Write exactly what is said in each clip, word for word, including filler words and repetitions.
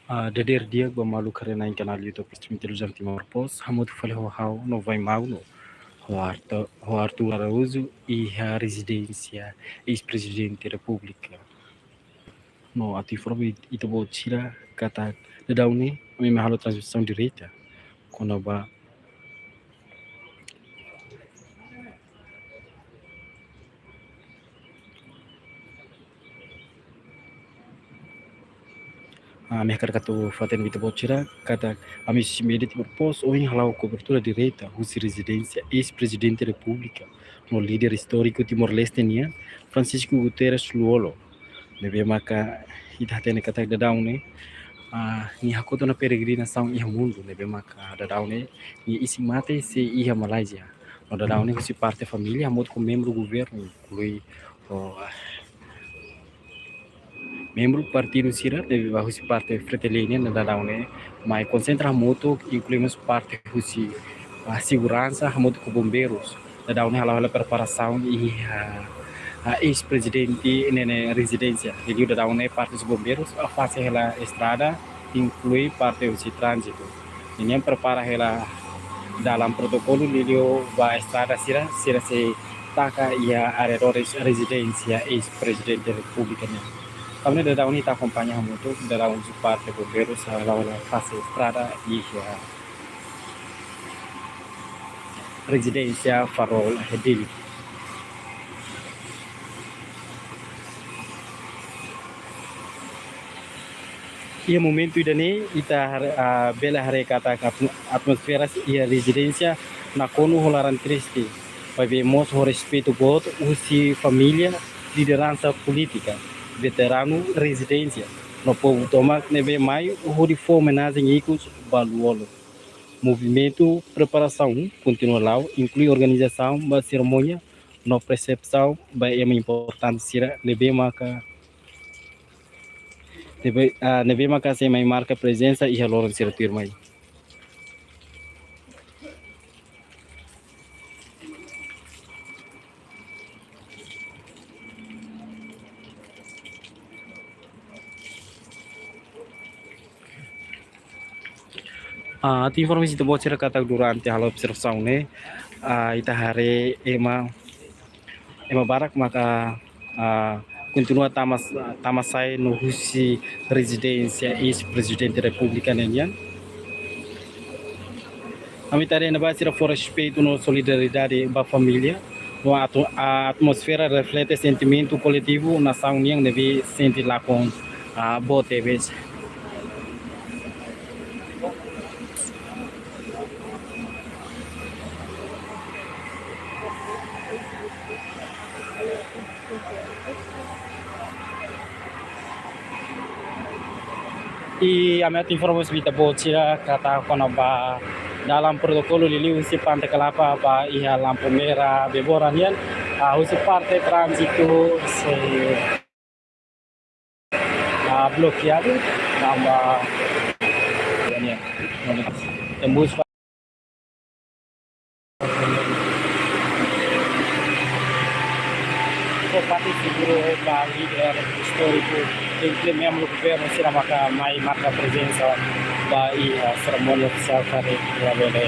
Ah, dadeer di'ak ba maluk haree-na'in kanál YouTube Stream Televizaun Timor Post, hamutuk fali ho ha'u Novai Magno, ho Artu-, ho Artur Araújo, iha rezidénsia eis-Prezidente Repúblika. No atu informa ita-boot sira katak daudaun ne'e, ami mai halo transmisaun direta kona-ba Ah, ami hakarak atu fó-hatene ba ita-boot sira katak ami husi Media Timor Post ohin hala'o kobertura direta husi rezidénsia eis-Prezidente Repúblika no líder istóriku Timor-Leste nian, Francisco Guterres Lú-Olo. Ne'ebé maka ita hatene katak daudaun ne'e, ah, nia hakotu ona peregrinasaun iha mundu, ne'ebé maka daudaun ne'e nia isin-mate sei iha Malázia. No daudaun ne'e husi parte família, hamutuk ho membru governu, inklui, oh, ah, membru partidu sira, ne'ebé ba husi parte Fretilin nian daudaun ne'e mai konsentra hamutuk, inklui mós parte husi, ah, seguransa hamutuk ho bombeirus. Daudaun ne'e hala'o hela preparasaun iha, ah, eis-prezidente ninia rezidénsia. Liuliu daudaun ne'e parte husi bombeirus, ah, fase hela estrada, inklui parte husi tránzitu. Nian prepara hela dalan protokolu liuliu ba estrada sira, sira sei taka iha arredores rezidénsia eis-Prezidente Repúblika nian. Tanba ne'e daudaun ita akompaña hamutuk, daudaun husi parte bombeirus hala'o hela fase estrada iha rezidénsia Farol Dili. Iha momentu ida-ne'e, ita har-, ah, bele haree katak atmo-, atmosfera iha rezidénsia nakonu ho laran triste, maibé mós ho respeitu boot husi família, lideransa polítika, veteranu rezidénsia, no povu tomak ne'ebé mai hodi fó omenajen ikus ba Lú-Olo. Movimentu preparasaun kontinua la'o, inklui organizasaun ba serimónia no resepsaun ba ema importante sira ne'ebé maka, ne'ebé, ah, ne'ebé maka sei mai marka prezensa iha loron sira tuirmai. Ah, atu informa ba ita-boot sira katak durante halo observasaun ne'e, ah, ita haree ema, ema barak maka, ah, kontinua tama, tama sai no husi rezidénsia eis-Prezidente Repúblika nian. Ami haree ne'ebá sira fó respeitu no solidariedade ba família. No atu-, a atmosfera reflete sentimentu koletivu nasaun nian ne'ebé sente lakon, ah, boot tebes. I ami atu informa ba ita-boot sira katak kona-ba dalan protokolu liuliu husi Pante Kelapa ba iha lampu merah Bebora nian, ah, husi parte tránzitu sei, ah, blokeadu, tanba, ya, nian, tembus fó parte seguru ba líder istóriku, inklui membru governu sira maka mai marka prezensa ba iha, ah, serimónia ofisiál karik labele.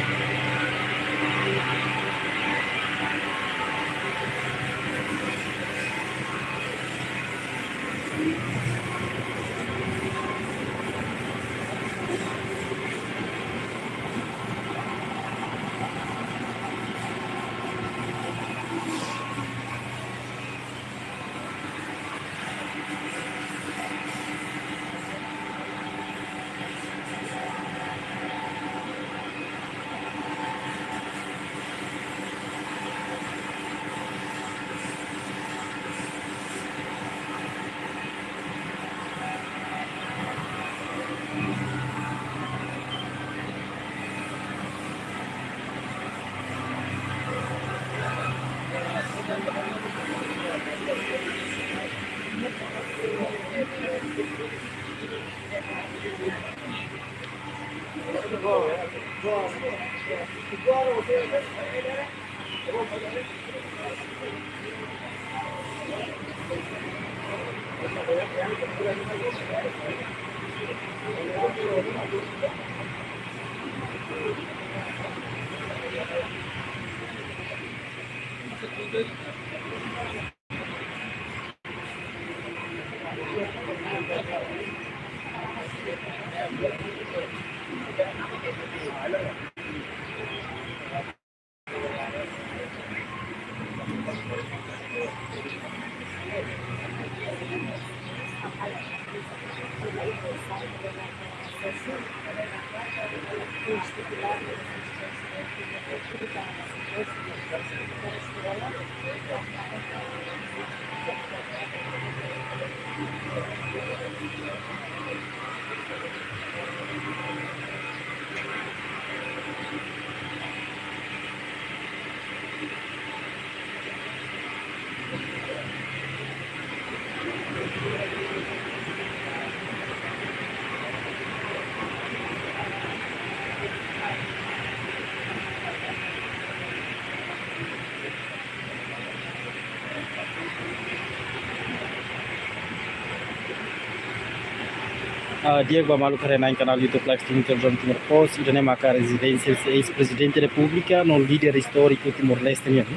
Ah, di'ak ba maluk haree-na'in kanál YouTube live streaming Televizaun Timor Post, ida-ne'e maka rezidénsia eis-Prezidente Repúblika no líder istóriku Timor-Leste nian,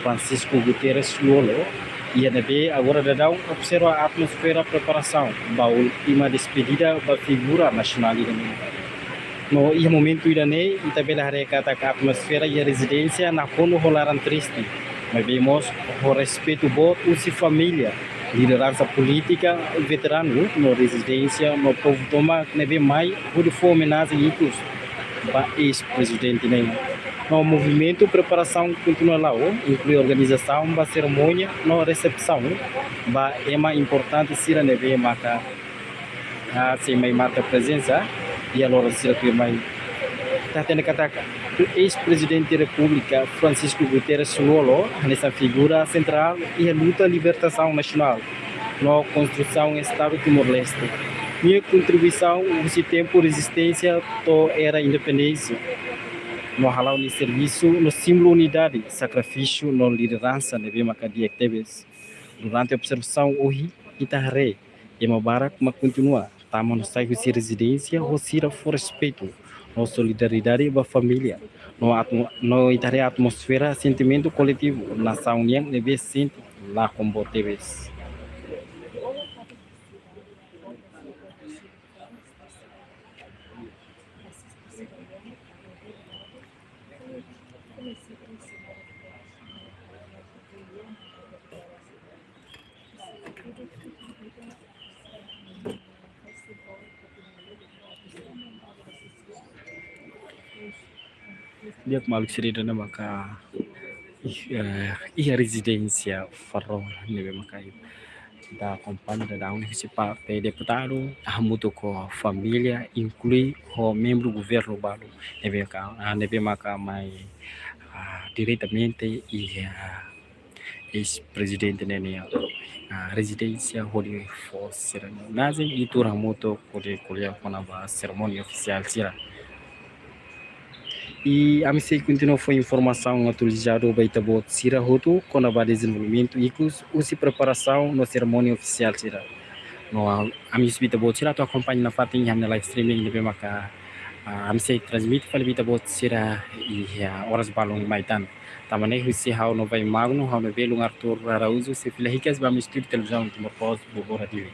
Francisco Guterres Lú-Olo, iha ne'ebé agora daudaun observa atmosfera preparasaun ba última despedida ba figura nasionál ida-ne'e. No iha momentu ida-ne'e, ita bele haree katak atmosfera iha rezidénsia nakonu ho laran triste, maibé mós ho respeitu boot husi família, lideransa polítika, veteranu no rezidénsia no povu tomak ne'ebé mai hodi fó omenajen ikus ba eis-prezidente ne'e. No movimentu preparasaun kontinua la'o, inklui organizasaun ba serimónia no resepsaun ba ema importante sira ne'ebé maka, ah, sei mai marka prezensa iha loron sira tuirmai. Ita hatene katak eis-Prezidente Repúblika Francisco Guterres Lú-Olo hanesan figura sentrál iha luta libertasaun nasionál no konstrusaun Estadu Timor-Leste. Nia kontribuisaun husi tempu rezisténsia to'o era independénsia, no hala'o nia servisu no símbolu unidade, sakrifísiu no lideransa ne'ebé maka di'ak tebes. Durante observasaun ohin, ita haree ema barak mak kontinua tama no sai husi rezidénsia, ho sira fó respeitu no solidariedade ba família. No atmo-, no ita haree atmosfera sentimentu koletivu nasaun nian ne'ebé sente lakon boot tebes. Di'ak maluk sira, ida-ne'e maka, eh, iha rezidénsia Faroe ne'ebé maka ita akompaña daudaun husi parte deputadu, hamutuk ho família, inklui ho membru governu balu ne'ebé ka, ah, ne'ebé maka mai, ah, diretamente iha eis-prezidente ne'e nia, ah, rezidénsia hodi fó sira-nia omenajen i tuur hamutuk hodi ko'alia kona-ba serimónia ofisiál sira. I ami sei kontinua fó informasaun atualizadu ba ita-boot sira hotu kona-ba dezenvolvimentu ikus husi preparasaun no serimónia ofisiál sira. No, ah, ami husu ba ita-boot sira atu akompaña nafatin iha ami-nia live streaming ne'ebé maka, ah, ami sei transmite fali ba ita-boot sira iha, ah, oras balun mai tan. Tanba ne'e husi ha'u Novai Magno, ha'u-nia belun Arthur Araújo, sei fila hikas ba ami-nia estúdiu Televizaun Timor Post, Bobora T V.